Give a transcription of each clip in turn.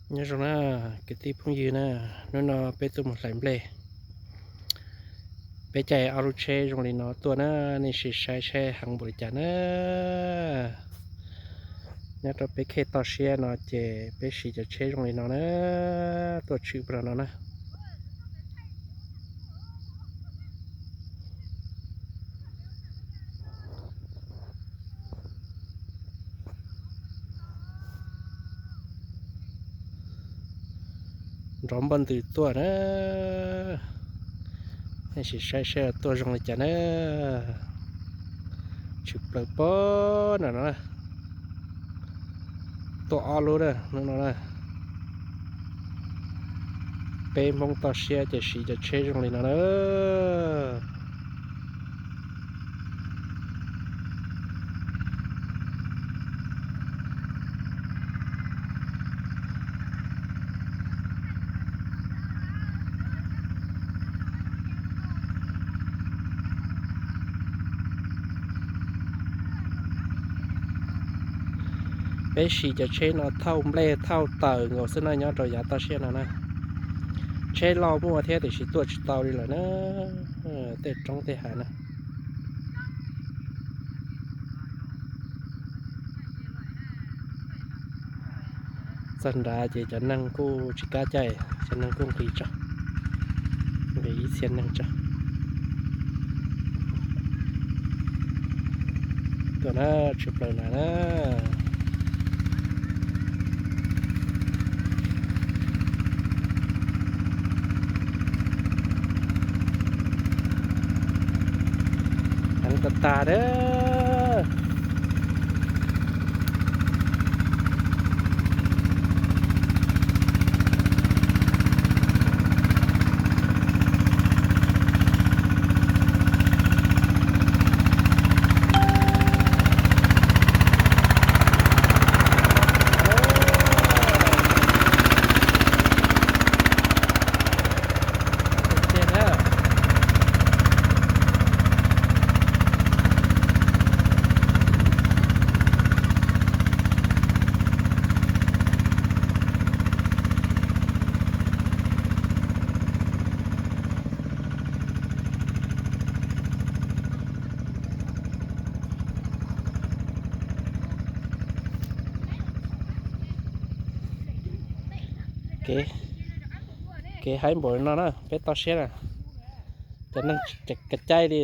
Nyob zoo na kwv tij phooj ywg na, hnub no peb tuaj mus hlais nplej. Peb caij ob lub tsheb zoo li no tuaj na, nej sim saib seb heev npaum li cas na. Nyob rau peb khej toj siab no ces peb siv cov tsheb zoo li no na, tuaj tshwm pem no na. Nrov npoj ntws tuaj na, nej sim saib seb tuaj zoo li cas na. Tshwm plaws pem no na, tuaj ob lub na hnub no na. Peb Hmoob toj siab ces siv cov tsheb zoo li no na. Peb siv cov tsheb no thauj nplej thauj taws nkaus xwb na nyob rau yav toj siab no na. Tsheb loj muaj thiab tiam sis tuaj tsis tau li lawm na, tej roob tej hav na. Txog nrad ces cov neeg kuj tsis kam caij, cov neeg kuj nqis tso, nqis ib txhia neeg tso. Tuaj na, tshwm plaws na na. Heev tag tag a. Kev haib npaum no na, peb toj siab na, cov neeg ka caij li.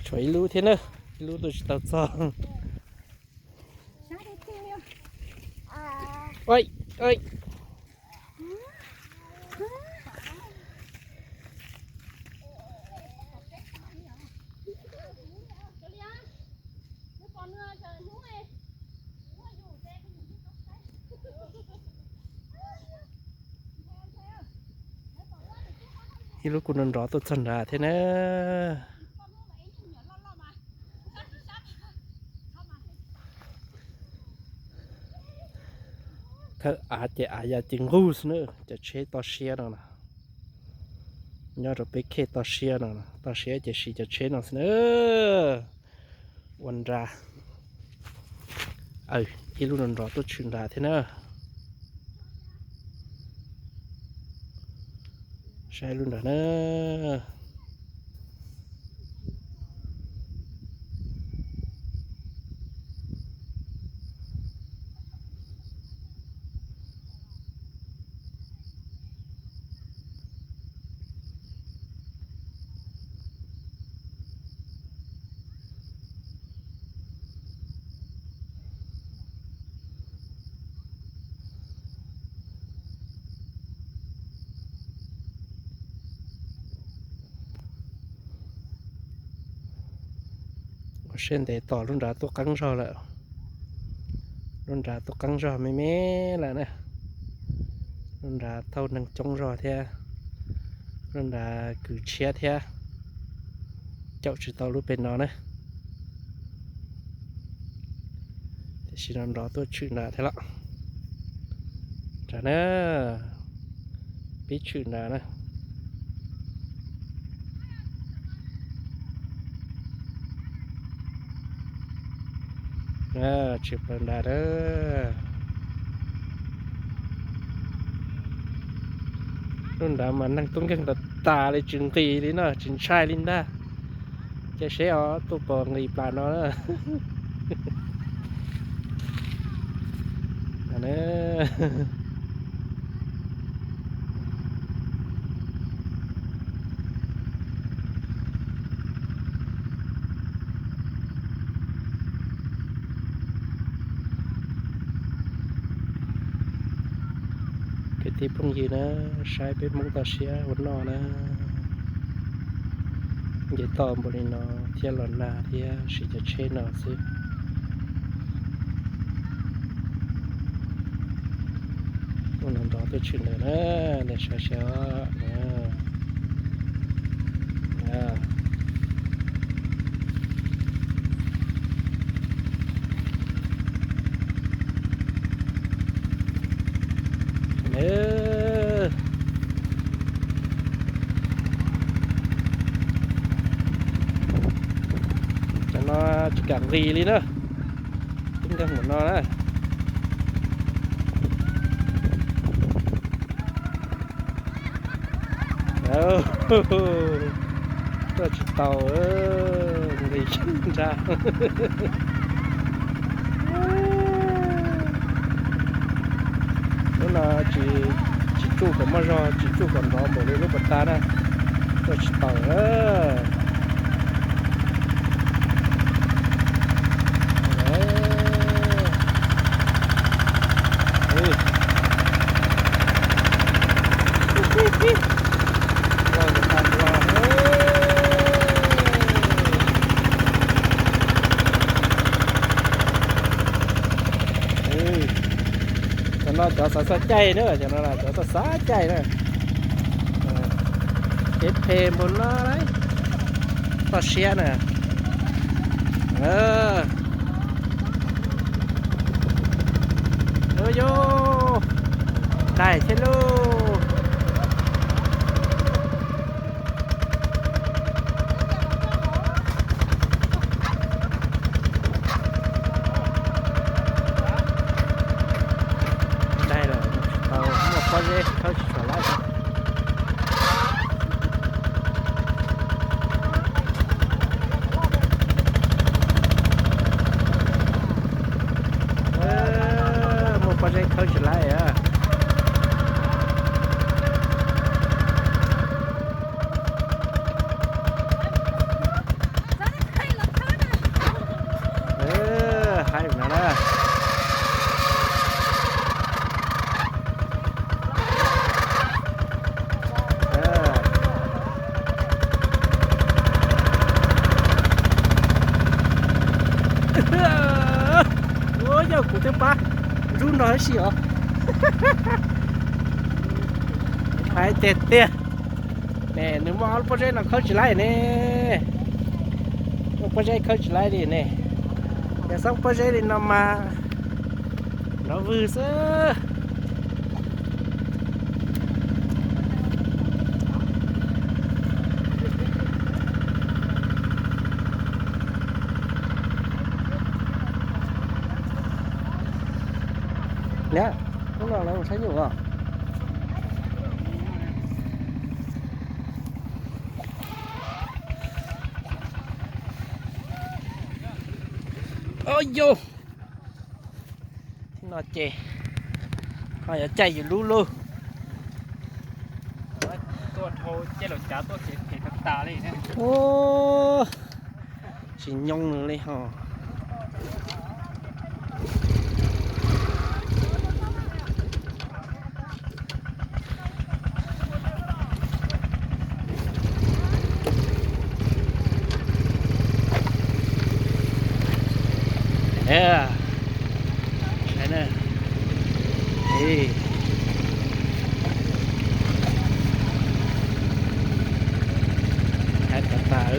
Tshuav ib lub thiab na, ib lub tuaj tsis tau txog. Ib lub kuj nrov nrov tuaj txog nrad thiab na. Thawj av ces av ya ces nqug xwb na, cov tsheb toj siab no na. Nyob rau peb khej toj siab no, toj siab ces siv cov tsheb no xwb na. Ua nra. Aw, ib lub nrov nrov tuaj tshwm nrad thiab na. Saib lub nrad na. Ua siab ntev tos lub nrad tuaj qeeb zog lawm. Lub nrad tuaj qeeb zog me me lawm na. Lub nrad thauj neeg coob zog thiab, lub nrad kwv tshiab thiab, caum tsis tau lub pem no na. Tiam sis no nrov tuaj tshwm nrad thiab los. Nrad na, pib tshwm nrad na. Tsis plaws nram na. Lub nrad mas neeg tub nkeeg tas tas li, tsis nqis li no, tsis ntshai li ntag. Cia seb os, tuaj pom nqis plas no na. Kwv tij phooj ywg na, saib peb Hmoob toj siab ua noj na, nce toj npaum li no thiab los nag thiab siv cov tsheb no xwb. Ua no nrov twb tshwm ntawm na, nej saib seb. Cov no tsis kam nqis li na, tub nkeeg npaum no na. Tuaj tsis tau, nqis nrag. Lub no tsis tsuj kom muaj zog, tsis tsuj kom nrov npaum li lub pas tas na. Tuaj tsis tau. Cov no cov xav xav caij na, cov no cov xav xav caij na. Kev phem npaum no, toj siab na. Ua yus daig thiab lauj. Daig lawm, tsis tau, muaj pob zeb khawb tsis tshua laib. Muaj pob zeb khawb tsis laib. Haib no na. Ua yog kuv twb pab ntsub nrog ib si os. Haib tiag tiag. Ne, nws muaj ob lub pob zeb no khawb tsis laib ne. Muaj pob zeb khawb tsis laib li ne. Yog xob pob zeb li no mas nrov vwg xwb. Niam, hnub no lawv mus saib nyuj os. Au yau, no ces ho yuav caij yus lub lauj. Tsis nyoo li ho. Haib tas tas.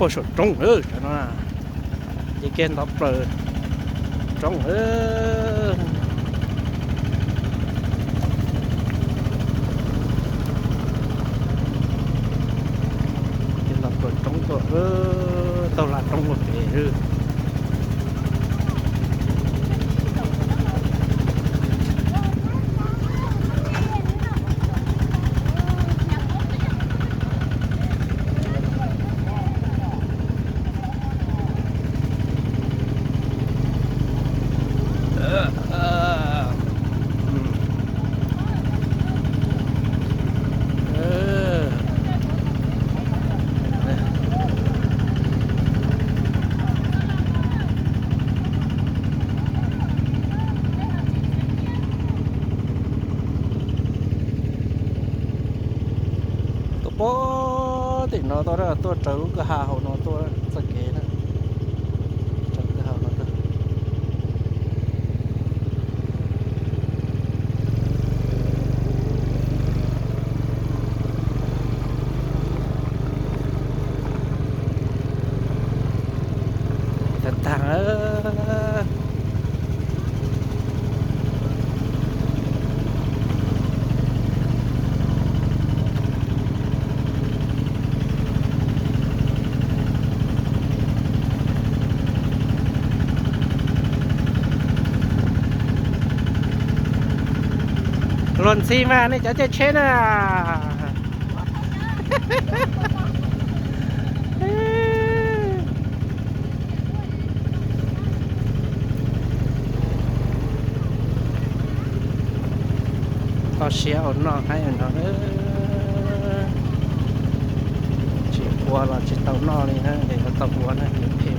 Puag saum roob, saum no ces kiag nto plaws roob. Kiag nto plaws roob tuaj, taug hla roob ua pem. Tuaj pem tim no tuaj, tuaj raws lub kwj ha hauv no tuaj txoj kev na. Raws kwj ha no tuaj. Tag tag. Luag ntxhi mas nej cov caij tsheb na. Toj siab ua noj heev no. Tsis ua los tsis tau noj li na, ces yuav tau ua na, ces phem.